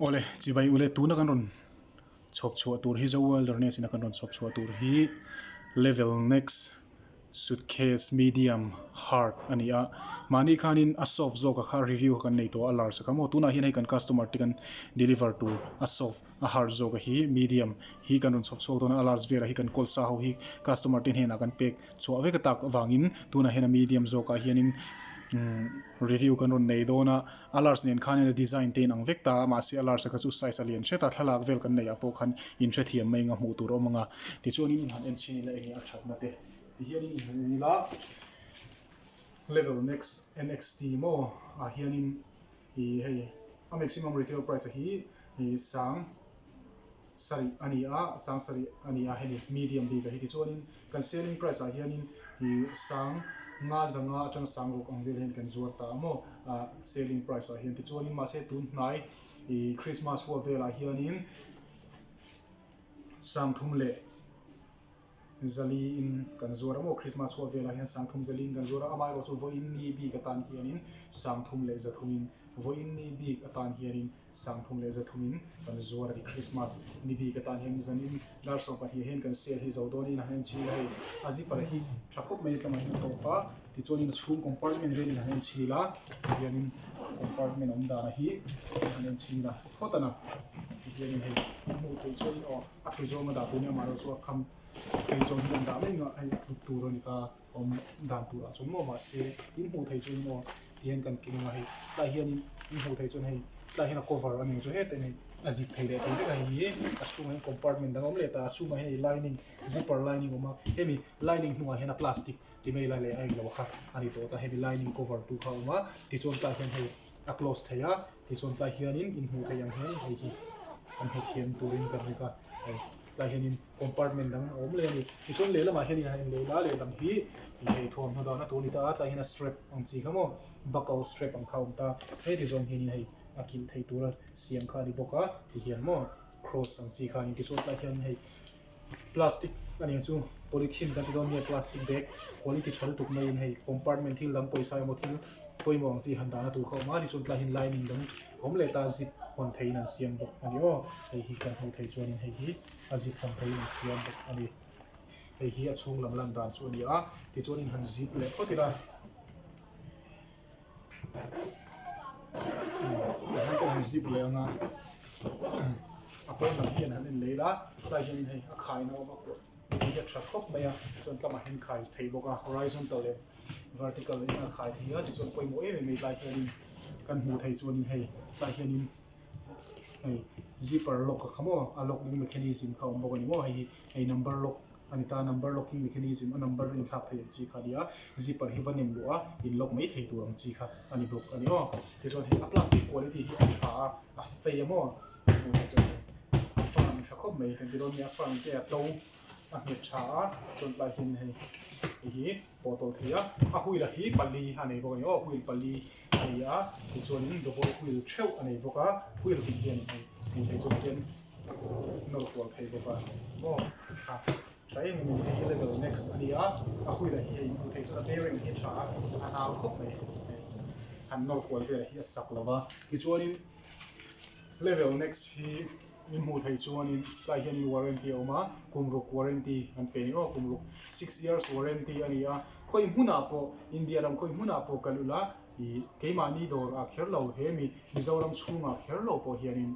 Awle, chibai ule tuna kan rawn chhawp chhuah tur hi Zo Wilderness ina kan rawn chhawp chhuah tur hi level next suitcase medium hard a ni a. Mahni khanin a soft zawka kha review kha kan nei tawh a, a large a kha maw? Tunah hian hei kan customer te kan deliver tur a soft a hard zawka hi medium hi kan rawn chhawp chhuak dawn a, a large velah hi kan kawl sa ho hi customer te hnenah kan pek chhuah vek a tak avangin tunah hian a medium zawkah hianin review kan rawn nei dawn a. A large nen khanin a design te inang vek ta a, mahse a large a kha chu size a lian hret a, thlalak vel kan neih ah pawh khan inhrethiam mai anga hmuh tur a awm ang a. Tichuanin in han en chhin ila enge a thatna te tihianin in han en ila level next NXT maw ah hianin ih hei a maximum retail price a hi ih sang sarih a ni a, sang sarih a ni a hemi medium bik a hi tichuanin kan selling price ah hianin ih sang nga zanga atang sang ruk ang vel hian kan zuar ta a maw ah selling price ah hian tichuanin mahse tun hnai ih Christmas huap velah hianin sang thum leh zali in kan zuar a maw Christmas huap velah hian sang thum zali in kan zuar a amaherawh chu vawiin ni bik atan hianin sang thum leh za thum in vawiin ni bik atan hianin Sangthum leh Zathumin kan zuar a ni. Christmas ni bik atan hian zanin dar 12 hian kan sale hi zo dawnin a han enchil a hei. A zipper hi tha khawp mai tlangah hian a tawp a, tichuanin a chhung compartment velin a han enchil a, tihianin compartment awm dana hi a han enchil a phawt a na. Tihianin hei in hmuh theih chuanin aw a tlu zawnga dah tur nia amaherawh chu a kham phei zawng hian an dah mai ngah hei a tlu tur a ni ta. Awm dan turah chuan maw mahse in hmuh theih chuan maw tihian kan keng anga hei tlai hianin in hmuh theih chuan hei tlai hian a cover a ning chu hetah hian hei a zip thei leh thei vek a hei hi a chhungah hian compartment dang a awm leh ta a chhungah hian hei lining zipper lining a awm a hemi lining hnungah hian a plastic ti mai lai leh a englo kha a ni tawh ta hemi lining cover tu kha a awm a tichuan tlai hian hei a close thei a tichuan tlai hianin in hmuh theih ang hian hei hi kan hmu thiam turin kan ring a hei tlai hianin. Compartment dang a awm leh a ni. Tichuan lehlamah hian in han en leh ila lehlam hi ih hei thuamhnaw dahna tur a ni ta a, tlai hian a strap ang chi kha maw buckle strap ang kha a awm ta. Hei ti zawng hianin hei a kilh theih tura siam kha a ni bawk a, ti hian maw cross ang chi kha a ni. Tichuan tlai hian hei plastic a ni ang chu polythene kan ti dawn nia plastic bag quality tha lutuk maiin hei compartment thil dang pawisa emaw thil pawimawh ang chi han dahna tur kha a awm a, tichuan tlai hian lining dang a awm leh ta zip hawn theihin an siam bawk a ni aw. Hei hi kan hmuh theih chuanin hei hi. a zip hawn theihin an siam bawk a ni. Hei hi a chhung lam lan dan chu a ni a, tichuanin han zip leh phawt ila. Tihian kan han zip leh ang a, a pawn lam hian han en leh ila, tlai hianin hei a khaina a awm a, hei hi a tha khawp mai a, chuan tlamah hian khai thei bawk a, horizontal leh vertical in a khai thei a, tichuan pawimawh em em mai tlai hianin kan hmuh theih chuanin hei tlai hianin. Hei zipper lock a kha maw a locking mechanism kha a awm bawk a ni maw hei hi hei number lock a ni ta number locking mechanism a number in thlak thei ang chi kha a ni a zipper hi va nem luh a in lock mai thei tur ang chi kha a ni bawk a ni aw tichuan hei a plastic quality hi a tha a a fei a maw hmuh chuan hei a firm tha khawp mai kan ti dawn nia a firm te a to a nghet tha a chuan tlai hian hei hei hi pawh tawlh thei a a wheel a hi pali a nei bawk a ni aw wheel pali. a ni a tichuanin double wheel theuh a nei bawk a wheel tih hian hei hmuh theih chuan hian nawr kual thei bawk a maw a tha em em hei hi level next a ni a a wheel ah hi hei hmuh theih chuan a bearing hi a tha a a nau khawp mai hei han nawr kual velah hi a sak lo va tichuanin level next hi min hmuh theih chuanin tlai hianin warranty a awm a kum ruk warranty an pe ni aw kum ruk six years warranty a ni a khawi hmunah pawh India ram khawi hmunah pawh kal ula ih keimahni dawr ah kher lo he mi Mizoram chhungah kher lo pawh hianin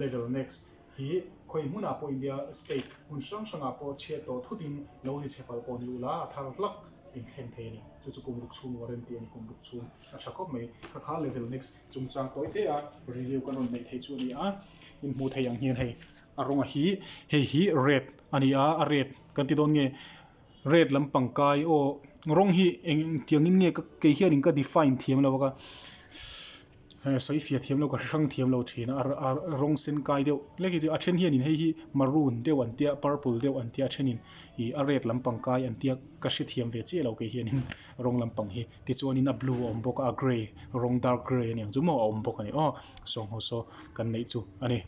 level next hi khawi hmunah pawh India state hmun hrang hrangah pawh chhiat tawh thutin lo ni chhe palh pawh ni ula a thar hlak inthleng thei a ni. Chu chu kum ruk chhung warranty a ni, kum ruk chhung a tha khawp mai. Kha kha level next chungchang tawi te a review kan rawn neih theih chu a ni a, in hmuh theih ang hian hei a rawnga hi hei hi red a ni a, a red kan ti dawn nge red lampang kai aw rawng hi eng tiangin nge ka kei hianin ka define thiam lo a ka. Sawi fiah thiam lo ka hrang thiam lo thin a a rawng sen kai deuh hlek hi chu a then hianin hei hi maroon deuh an tia purple deuh an tia a thenin ih a red lampang kai an tia ka hre thiam ve chiah lo kei hianin rawng lampang hi tichuanin a blue a awm bawk a a grey rawng dark grey aniang chu maw a awm bawk a ni aw sawng ho saw kan neih chu a ni.